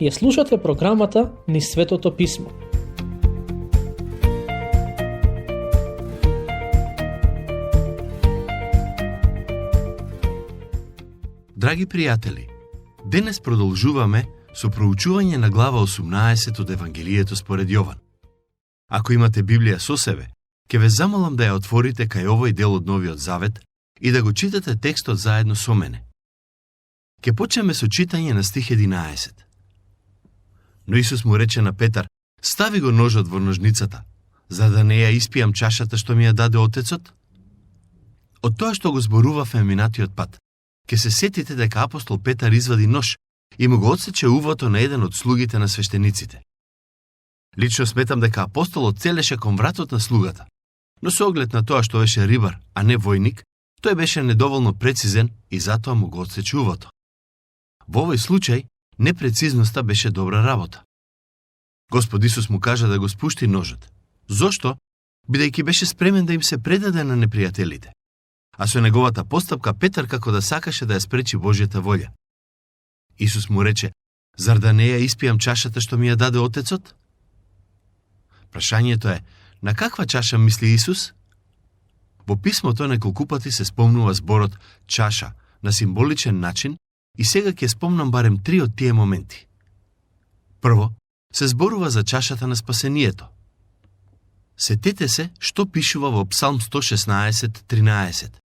Ја слушате програмата Низ Светото Писмо. Драги пријатели, денес продолжуваме со проучување на глава 18 од Евангелието според Јован. Ако имате Библија со себе, ќе ве замолам да ја отворите кај овој дел од Новиот Завет и да го читате текстот заедно со мене. Ќе почнеме со читање на стих 11. Но Исус му рече на Петар: "Стави го ножот во ножницата, за да не ја испијам чашата што ми ја даде Отецот." Од тоа што го зборувавме минатиот пат, ќе се сетите дека апостол Петар извади нож и му го отсече увото на еден од слугите на свештениците. Лично сметам дека апостолот целеше кон вратот на слугата, но со оглед на тоа што беше рибар, а не војник, тој беше недоволно прецизен и затоа му го отсече увото. Во овој случај, непрецизноста беше добра работа. Господ Исус му кажа да го спушти ножот. Зошто? Бидејќи беше спремен да им се предаде на непријателите. А со неговата постапка Петар како да сакаше да ја спречи Божјата волја. Исус му рече: "Зар да не ја испијам чашата што ми ја даде Отецот?" Прашањето е: на каква чаша мисли Исус? Во писмото неколку пати се спомнува зборот чаша на символичен начин и сега ќе спомнам барем 3 од тие моменти. Прво, се зборува за чашата на спасението. Сетете се што пишува во Псалм 116:13.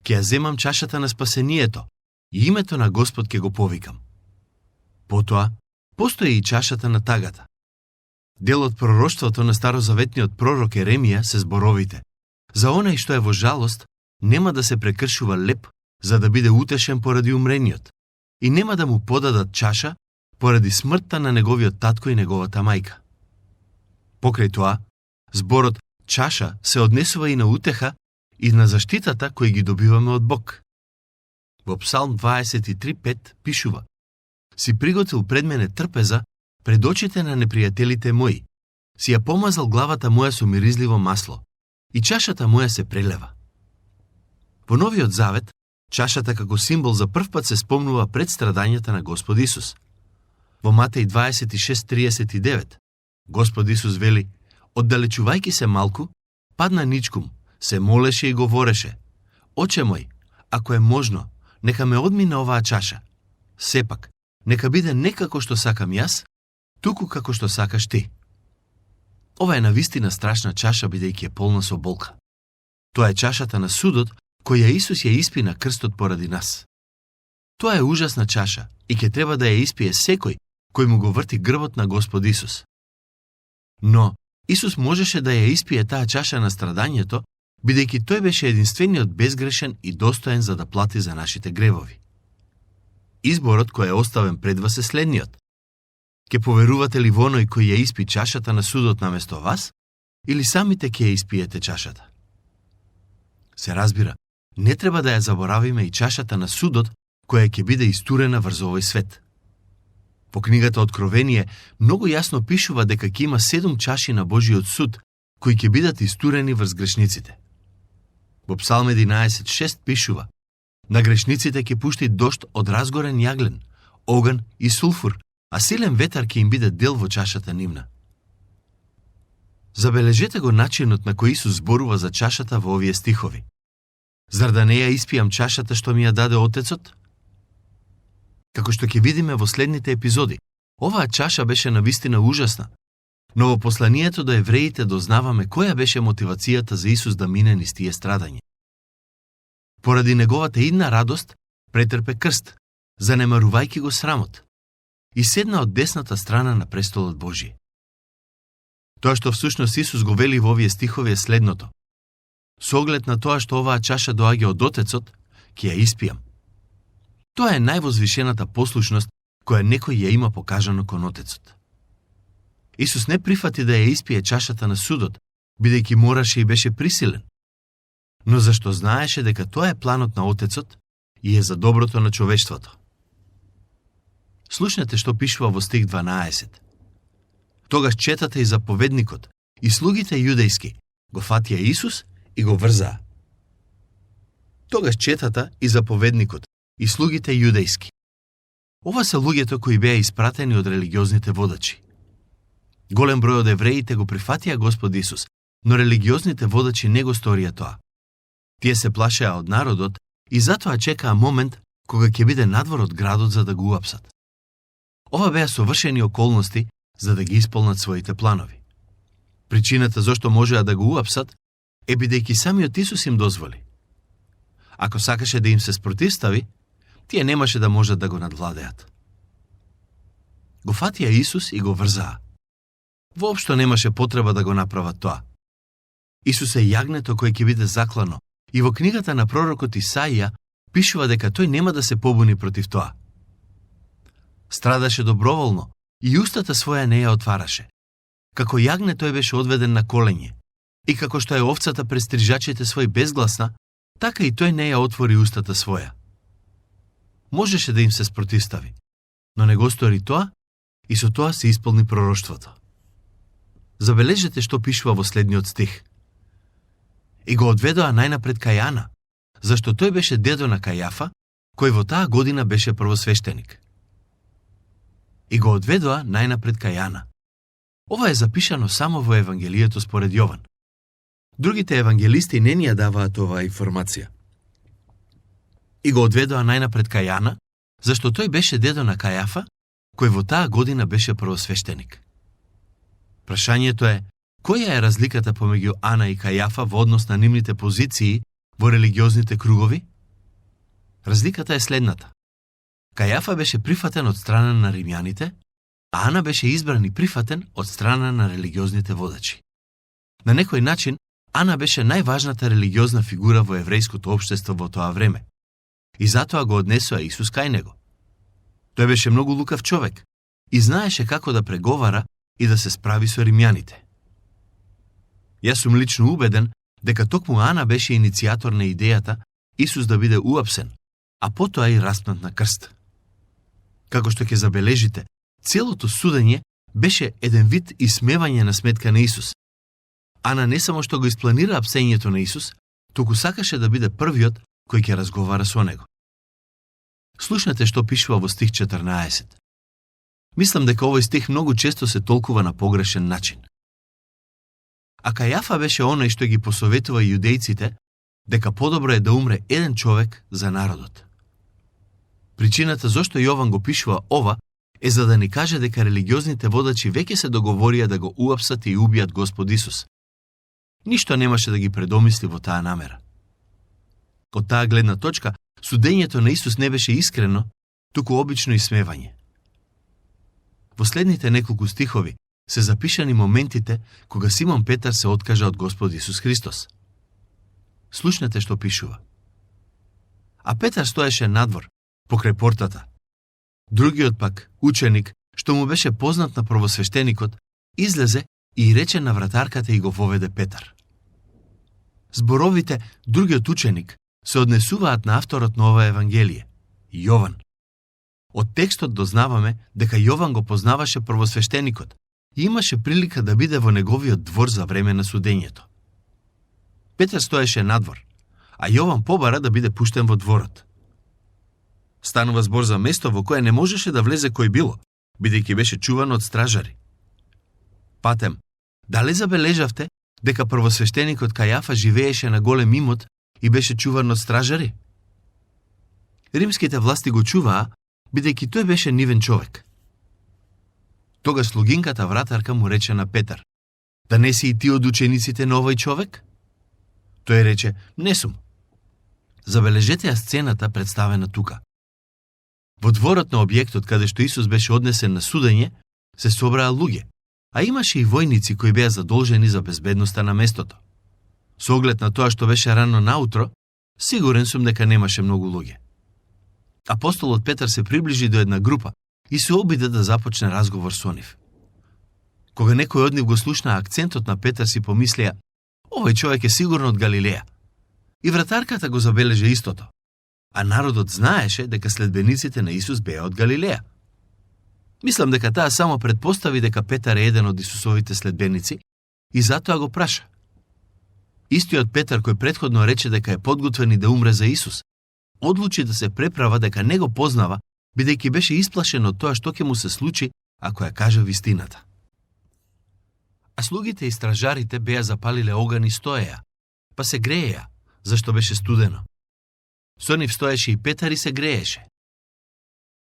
Ќе ја земам чашата на спасението и името на Господ ќе го повикам. Потоа, постои и чашата на тагата. Дел од пророштвото на старозаветниот пророк Еремија се зборовите: "За онај што е во жалост, нема да се прекршува леп, за да биде утешен поради умрениот, и нема да му подадат чаша поради смртта на неговиот татко и неговата мајка." Покрај тоа, зборот чаша се однесува и на утеха и на заштитата кои ги добиваме од Бог. Во Псалм 23:5 пишува: "Си приготвил пред мене трпеза пред очите на непријателите мои, си ја помазал главата моја со миризливо масло, и чашата моја се прелева." Во Новиот Завет, чашата како символ за прв пат се спомнува пред страдањата на Господ Исус. Во Матеј 26:39, Господ Исус вели: "Оддалечувајќи се малку, падна ничкум, се молеше и говореше: Оче мој, ако е можно, нека ме одмине оваа чаша. Сепак, нека биде не како што сакам јас, туку како што сакаш ти." Ова е навистина страшна чаша, бидејќи е полна со болка. Тоа е чашата на судот, која Исус ја испи на крстот поради нас. Тоа е ужасна чаша и ќе треба да ја испие секој кој му го врти грбот на Господ Исус. Но Исус можеше да ја испие таа чаша на страдањето, бидејќи тој беше единствениот безгрешен и достоен за да плати за нашите гревови. Изборот кој е оставен пред вас е следниот: ќе поверувате ли во оној кој ја испи чашата на судот наместо вас, или самите ќе ја испиете чашата? Се разбира, не треба да ја заборавиме и чашата на судот која ќе биде истурена врз овој свет. Во книгата Откровение многу јасно пишува дека ќе има 7 чаши на Божиот суд кои ќе бидат истурени врз грешниците. Во Псалм 11:6 пишува: "На грешниците ќе пушти дожд од разгорен јаглен, оган и сулфур, а силен ветар ќе им биде дел во чашата нивна." Забележете го начинот на кој Исус зборува за чашата во овие стихови. "Зар да не ја испијам чашата што ми ја даде Отецот?" Како што ќе видиме во следните епизоди, оваа чаша беше навистина ужасна, но во посланието до евреите дознаваме која беше мотивацијата за Исус да мине низ тие страдања. Поради неговата идна радост, претрпе крст, занемарувајќи го срамот, и седна од десната страна на престолот Божји. Тоа што всушност Исус го вели во овие стихови е следното: "Со оглед на тоа што оваа чаша доаѓа од Отецот, ќе ја испијам." Тоа е највозвишената послушност која некој ја има покажано кон Отецот. Исус не прифати да ја испие чашата на судот, бидејќи мораше и беше присилен, но зашто знаеше дека тоа е планот на Отецот и е за доброто на човештвото. Слушнете што пишува во стих 12. "Тогаш четата и заповедникот и слугите јудејски го фатија Исус и го врзаа." Тогаш четата и заповедникот и слугите јудејски. Ова се луѓето кои беа испратени од религиозните водачи. Голем број од евреите го прифатија Господ Исус, но религиозните водачи не го сторија тоа. Тие се плашеа од народот и затоа чекаа момент кога ќе биде надвор од градот за да го уапсат. Ова беа совршени околности за да ги исполнат своите планови. Причината зашто можеа да го уапсат е бидејќи самиот Исус им дозволи. Ако сакаше да им се спротивстави, тие немаше да можат да го надвладеат. Го фатија Исус и го врзаа. Воопшто немаше потреба да го направат тоа. Исус е јагнето кој ќе биде заклано и во книгата на пророкот Исаија пишува дека тој нема да се побуни против тоа. Страдаше доброволно и устата своја не ја отвараше. Како јагне тој беше одведен на колење и како што е овцата пред стрижачите свој безгласна, така и тој не ја отвори устата своја. Можеше да им се спротивстави, но не го стори тоа и со тоа се исполни пророштвото. Забележете што пишува во следниот стих. И го одведоа најнапред кај Ана, зашто тој беше дедо на Кајафа, кој во таа година беше првосвештеник. И го одведоа најнапред кај Ана. Ова е запишано само во Евангелието според Јован. Другите евангелисти не ни ја даваат оваа информација. И го одведоа најнапред кај Ана, зашто тој беше дедо на Кајафа, кој во таа година беше првосвештеник. Прашањето е, која е разликата помеѓу Ана и Кајафа во однос на нивните позиции во религиозните кругови? Разликата е следната. Кајафа беше прифатен од страна на римјаните, а Ана беше избран и прифатен од страна на религиозните водачи. На некој начин, Ана беше најважната религиозна фигура во еврејското општество во тоа време. И затоа го однесоа Исус кај него. Тој беше многу лукав човек и знаеше како да преговара и да се справи со римјаните. Јас сум лично убеден дека токму Ана беше иницијатор на идејата Исус да биде уапсен, а потоа и распнат на крст. Како што ќе забележите, целото судење беше еден вид исмевање на сметка на Исус. Ана не само што го испланира апсењето на Исус, туку сакаше да биде првиот кој ќе разговара со него. Слушнете што пишува во стих 14. Мислам дека овој стих многу често се толкува на погрешен начин. А Кајафа беше оној што ги посоветува јудејците дека подобро е да умре еден човек за народот. Причината зашто Јован го пишува ова е за да ни каже дека религиозните водачи веќе се договорија да го уапсат и убијат Господ Исус. Ништо немаше да ги предомисли во таа намера. Од таа гледна точка, судењето на Исус не беше искрено, туку обично исмевање. Во следните неколку стихови се запишани моментите кога Симон Петар се откажа од Господ Исус Христос. Слушнете што пишува. А Петар стоеше надвор, покрај портата. Другиот пак, ученик, што му беше познат на првосвештеникот, излезе и рече на вратарката и го воведе Петар. Зборовите другиот ученик се однесуваат на авторот на ова Евангелие, Јован. Од текстот дознаваме дека Јован го познаваше првосвештеникот и имаше прилика да биде во неговиот двор за време на судењето. Петар стоеше надвор, а Јован побара да биде пуштен во дворот. Станува збор за место во кое не можеше да влезе кој било, бидејќи беше чуван од стражари. Патем, дали забележавте дека првосвештеникот Кајафа живееше на голем имот и беше чуван од стражари? Римските власти го чуваа, бидејќи тој беше нивен човек. Тогаш слугинката вратарка му рече на Петар: "Да не си и ти од учениците на овој човек?" Тој рече: "Не сум." Забележете ја сцената представена тука. Во дворот на објектот каде што Исус беше однесен на судење, се собраа луѓе, а имаше и војници кои беа задолжени за безбедноста на местото. Со оглед на тоа што беше рано наутро, сигурен сум дека немаше многу луѓе. Апостолот Петар се приближи до една група и се обиде да започне разговор со нив. Кога некој од нив го слушна акцентот на Петар, си помислеа: "Овој човек е сигурно од Галилеја." И вратарката го забележа истото, а народот знаеше дека следбениците на Исус беа од Галилеја. Мислам дека таа само предпостави дека Петар е еден од Исусовите следбеници и затоа го праша. Истиот Петар кој претходно рече дека е подготвен и да умре за Исус, одлучи да се преправа дека не го познава бидејќи беше исплашен од тоа што ќе му се случи ако ја каже вистината. А слугите и стражарите беа запалиле оган и стоеја, па се грееја, зашто беше студено. Со нив стоеше и Петар и се грееше.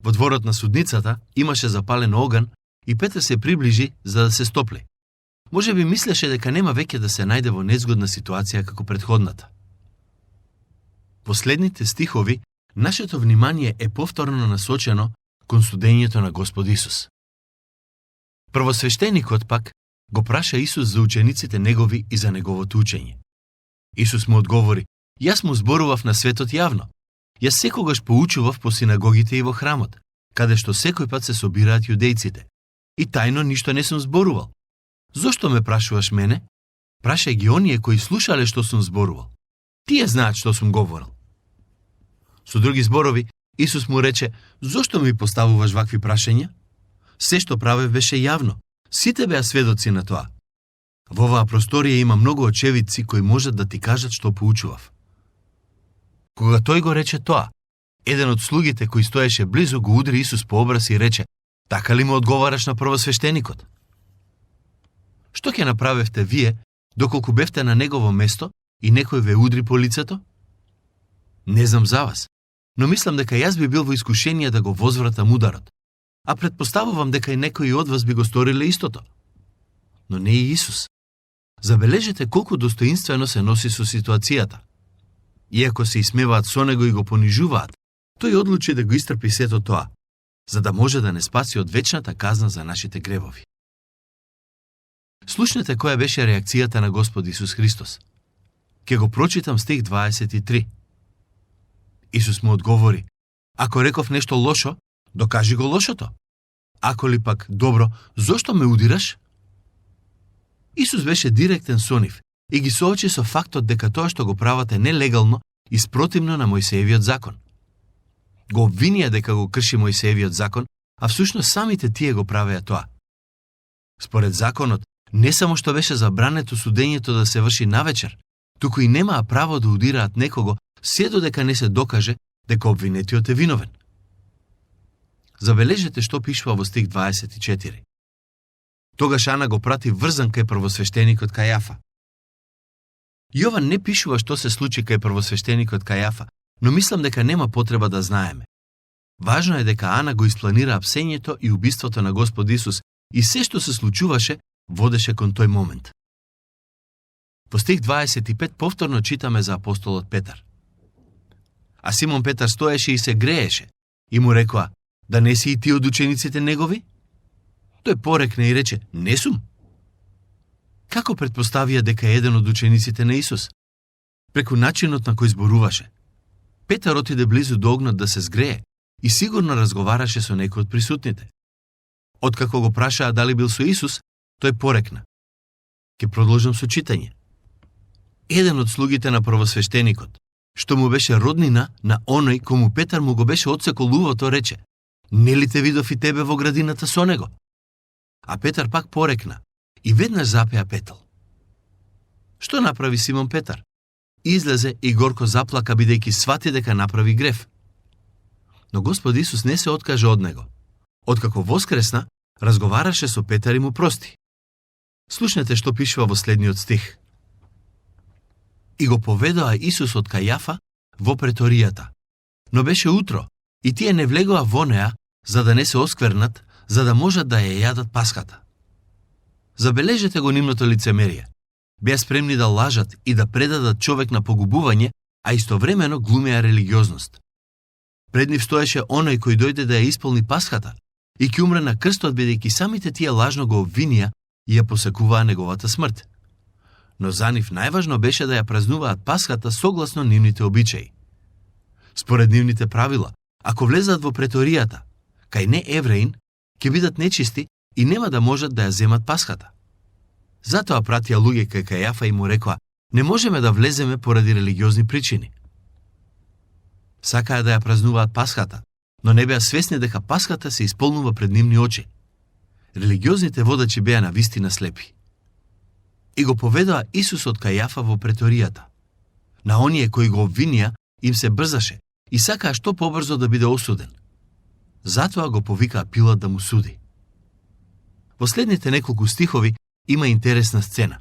Во дворот на судницата имаше запален оган и Петар се приближи за да се стопли. Може би мислеше дека нема веќе да се најде во незгодна ситуација како претходната. Последните стихови, нашето внимание е повторно насочено кон судењето на Господ Исус. Првосвештеникот пак го праша Исус за учениците негови и за неговото учење. Исус му одговори: "Јас му зборував на светот јавно. Јас секогаш поучував по синагогите и во храмот, каде што секој пат се собираат јудејците. И тајно ништо не сум зборувал. Зошто ме прашуваш мене? Прашај ги оние кои слушале што сум зборувал. Тие знаат што сум говорил." Со други зборови, Исус му рече: "Зошто ми поставуваш вакви прашања? Се што правев беше јавно. Сите беа сведоци на тоа. Во оваа просторија има многу очевидци кои можат да ти кажат што поучував." Кога тој го рече тоа, еден од слугите кои стоеше близу го удри Исус по образ и рече: "Така ли му одговараш на првосвештеникот? Што ќе направевте вие, доколку бевте на негово место и некој ве удри по лицето? Не знам за вас, но мислам дека јас би бил во искушение да го возвратам ударот, а предпоставувам дека и некои од вас би го сториле истото. Но не и Исус. Забележете колку достоинствено се носи со ситуацијата. Иако се исмеваат со него и го понижуваат, тој одлучи да го истрпи сето тоа, за да може да не спаси од вечната казна за нашите гревови. Слушнете која беше реакцијата на Господ Исус Христос. Ке го прочитам стих 23. Исус му одговори: "Ако реков нешто лошо, докажи го лошото. Ако ли пак добро, зошто ме удираш?" Исус беше директен со нив и ги соочи со фактот дека тоа што го прават е нелегално и спротивно на Мојсеевиот закон. Го обвинија дека го крши Мојсеевиот закон, а всушност самите тие го правеа тоа. Според законот, не само што беше забрането судењето да се врши навечер, туку и немаа право да удираат некого се додека не се докаже дека обвинетиот е виновен. Забележете што пишува во стих 24. Тогаш Ана го прати врзан кај првосвештеникот Кајафа. Јован не пишува што се случи кај првосвештеникот Кајафа, но мислам дека нема потреба да знаеме. Важно е дека Ана го испланира апсењето и убиството на Господ Исус и се што се случуваше водеше кон тој момент. Во стих 25 повторно читаме за апостолот Петар. А Симон Петар стоеше и се грееше и му рекоа: "Да не си и ти од учениците негови?" Тој порекна и рече: "Не сум." Како предпоставија дека е еден од учениците на Исус? Преку начинот на кој зборуваше. Петар отиде близу до огнот да се згрее и сигурно разговараше со некој од присутните. Откако го прашаа дали бил со Исус, тој порекна: "Ке продолжам со читање. Еден од слугите на првосвештеникот, што му беше роднина на оној кому Петар му го беше отсекол увото, рече: "Нели те видов и тебе во градината со него?" А Петар пак порекна и веднаш запеа петал. Што направи Симон Петар? Излезе и горко заплака бидејќи свати дека направи грев. Но Господ Исус не се откаже од него. Откако воскресна, разговараше со Петар и му прости. Слушнете што пишува во следниот стих. И го поведоа Исус од Кајафа во преторијата. Но беше утро и тие не влегоа во неа за да не се осквернат, за да можат да ја јадат паската. Забележете го нивното лицемерие. Беа спремни да лажат и да предадат човек на погубување, а истовремено глумеа религиозност. Пред нив стоеше оној кој дојде да ја исполни пасхата и ќе умре на крстот, бидејќи самите тие лажно го обвинија и ја посекуваа неговата смрт. Но за нив најважно беше да ја празнуваат пасхата согласно нивните обичаи. Според нивните правила, ако влезат во преторијата, кај не евреин, ќе бидат нечисти и нема да можат да ја земат пасхата. Затоа пратија луѓе кај Кајафа и му рекоа: "Не можеме да влеземе поради религиозни причини." Сакаа да ја празнуваат пасхата, но не беа свесни дека пасхата се исполнува пред нивни очи. Религиозните водачи беа навистина слепи. И го поведоа Исус од Кајафа во преторијата. На оние кои го обвинија им се брзаше и сакаа што побрзо да биде осуден. затоа го повикаа Пилат да му суди. Во следните неколку стихови има интересна сцена.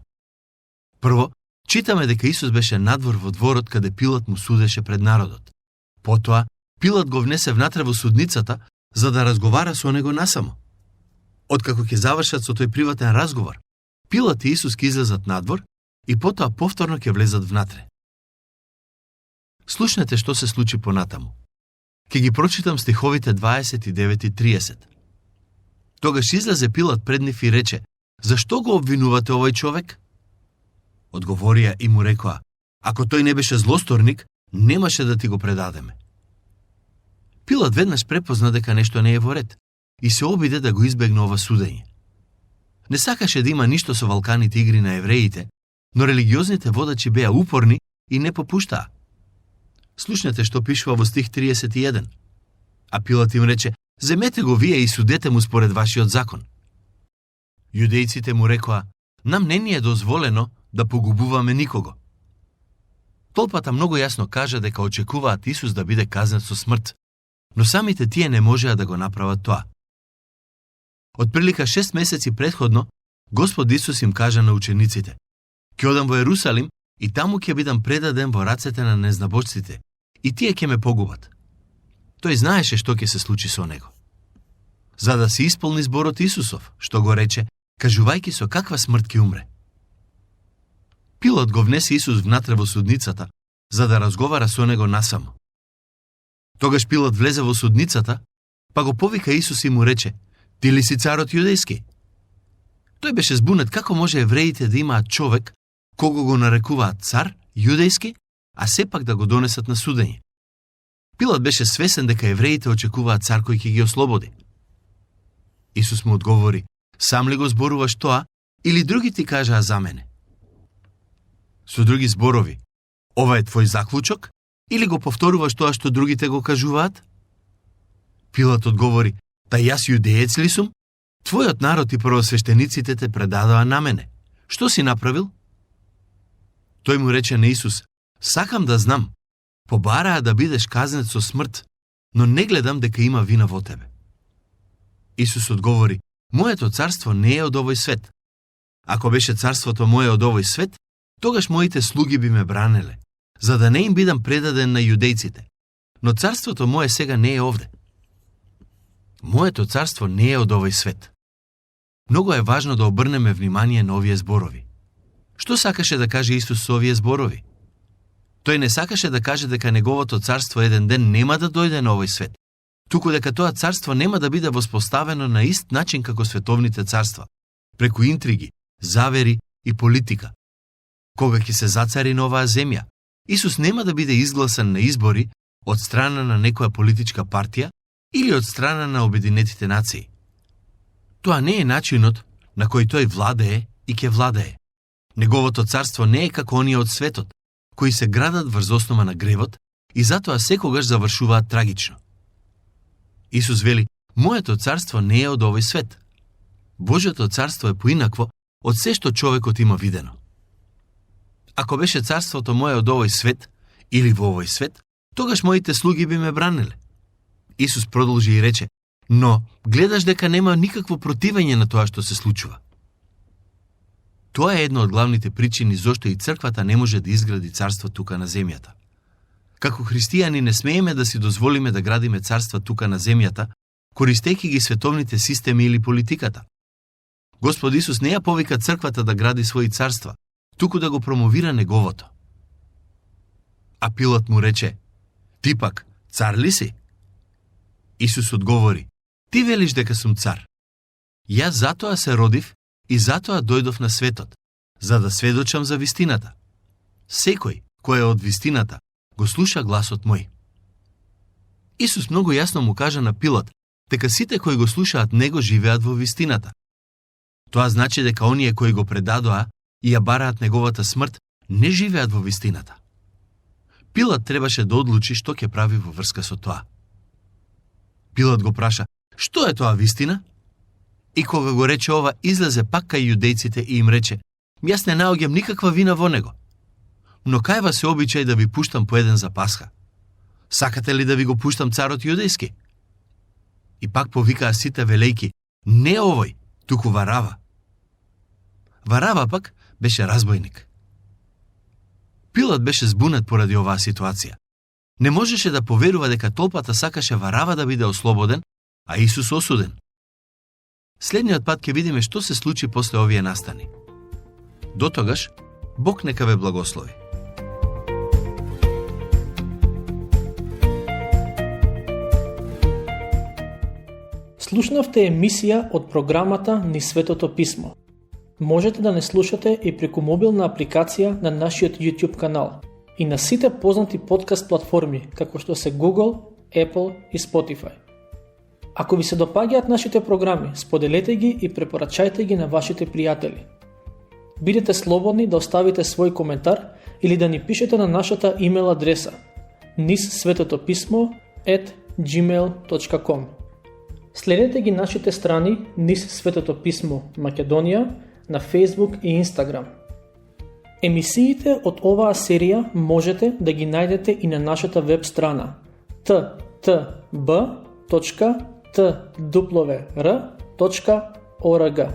Прво, читаме дека Исус беше надвор во дворот каде Пилат му судеше пред народот. Потоа, Пилат го внесе внатре во судницата за да разговара со него насамо. Откако ќе завршат со тој приватен разговор, Пилат и Исус ќе излезат надвор и потоа повторно ќе влезат внатре. Слушнете што се случи понатаму. Ќе ги прочитам стиховите 29 и 30. Тогаш излезе Пилат пред нив и рече: "Зашто го обвинувате овој човек?" Одговорија и му рекоа: "Ако тој не беше злосторник, немаше да ти го предадеме." Пилат веднаш препозна дека нешто не е во ред и се обиде да го избегне ова судење. Не сакаше да има ништо со валканите игри на евреите, но религиозните водачи беа упорни и не попуштаа. Слушнете што пишува во стих 31. А Пилат им рече: "Земете го вие и судете му според вашиот закон." Јудејците му рекоа: "Нам не ни е дозволено да погубуваме никого." Толпата многу јасно кажа дека очекуваат Исус да биде казнет со смрт, но самите тие не можеа да го направат тоа. Отприлика 6 месеци претходно, Господ Исус им кажа на учениците: "Ќе одам во Ерусалим и таму ќе бидам предаден во рацете на незнабожците, и тие ќе ме погубат." Тој знаеше што ќе се случи со него. За да се исполни зборот Исусов, што го рече, кажувајќи со каква смрт ќе умре. Пилат го внесе Исус внатре во судницата, за да разговара со него насамо. Тогаш Пилат влезе во судницата, па го повика Исус и му рече: "Ти ли си царот јудејски?" Тој беше збунет како може евреите да имаат човек кого го нарекуваат цар јудејски, а сепак да го донесат на судење. Пилат беше свесен дека евреите очекуваат цар кој ќе ги ослободи. Исус му одговори: "Сам ли го зборуваш тоа, или други ти кажаа за мене?" Со други зборови, ова е твој заклучок, или го повторуваш тоа што другите го кажуваат? Пилат одговори: "Та јас јудеец ли сум? Твојот народ и првосвештениците те предадоа на мене. Што си направил?" Тој му рече на Исус: "Сакам да знам. Побараа да бидеш казнет со смрт, но не гледам дека има вина во тебе." Исус одговори: "Моето царство не е од овој свет. Ако беше царството мое од овој свет, тогаш моите слуги би ме бранеле, за да не им бидам предаден на јудејците. Но царството мое сега не е овде. Моето царство не е од овој свет." Многу е важно да обрнеме внимание на овие зборови. Што сакаше да каже Исус со овие зборови? Тој не сакаше да каже дека неговото царство еден ден нема да дојде на овој свет, туку дека тоа царство нема да биде воспоставено на ист начин како световните царства, преку интриги, завери и политика. Кога ќе се зацари на оваа земја, Исус нема да биде изгласан на избори од страна на некоја политичка партија или од страна на Обединетите нации. Тоа не е начинот на кој тој владее и ќе владее. Неговото царство не е како оние од светот, кои се градат врз основа на гревот и затоа секогаш завршуваат трагично. Исус вели: "Моето царство не е од овој свет." Божјото царство е поинакво од се што човекот има видено. Ако беше царството мое од овој свет или во овој свет, тогаш моите слуги би ме бранеле. Исус продолжи и рече: "Но гледаш дека нема никакво противење на тоа што се случува." Тоа е една од главните причини зошто и црквата не може да изгради царство тука на земјата. Како христијани не смееме да си дозволиме да градиме царства тука на земјата, користејќи ги световните системи или политиката. Господ Исус не ја повика црквата да гради своји царства, туку да го промовира неговото. А Пилат му рече: "Ти пак цар ли си?" Исус одговори: "Ти велиш дека сум цар. Јас затоа се родив и затоа дојдов на светот, за да сведочам за вистината. Секој кој е од вистината го слуша гласот мој." Исус многу јасно му кажа на Пилат дека сите кои го слушаат него живеат во вистината. Тоа значи дека оние кои го предадоа и ја бараат неговата смрт не живеат во вистината. Пилат требаше да одлучи што ќе прави во врска со тоа. Пилат го праша: "Што е тоа вистина?" И кога го рече ова, излезе пак кај јудејците и им рече: "Јас не наоѓам никаква вина во него. Но кај вас е обичај да ви пуштам по еден за Пасха? Сакате ли да ви го пуштам царот јудејски?" И пак повикаа сите велејки: не овој, туку Варава. Варава пак беше разбойник. Пилат беше збунет поради оваа ситуација. Не можеше да поверува дека толпата сакаше Варава да биде ослободен, а Исус осуден. Следниот пат ќе видиме што се случи после овие настани. Дотогаш, Бог нека ве благослови. Слушнавте емисија од програмата Низ Светото Писмо. Можете да не слушате и преку мобилна апликација на нашиот YouTube канал и на сите познати подкаст платформи, како што се Google, Apple и Spotify. Ако ви се допаѓаат нашите програми, споделете ги и препорачајте ги на вашите пријатели. Бидете слободни да оставите свој коментар или да ни пишете на нашата имейл адреса nizsvetotopismo@gmail.com. Следете ги нашите страни Низ Светото Писмо Македонија на Facebook и Instagram. Емисиите од оваа серија можете да ги најдете и на нашата веб страна ttb.twr.org.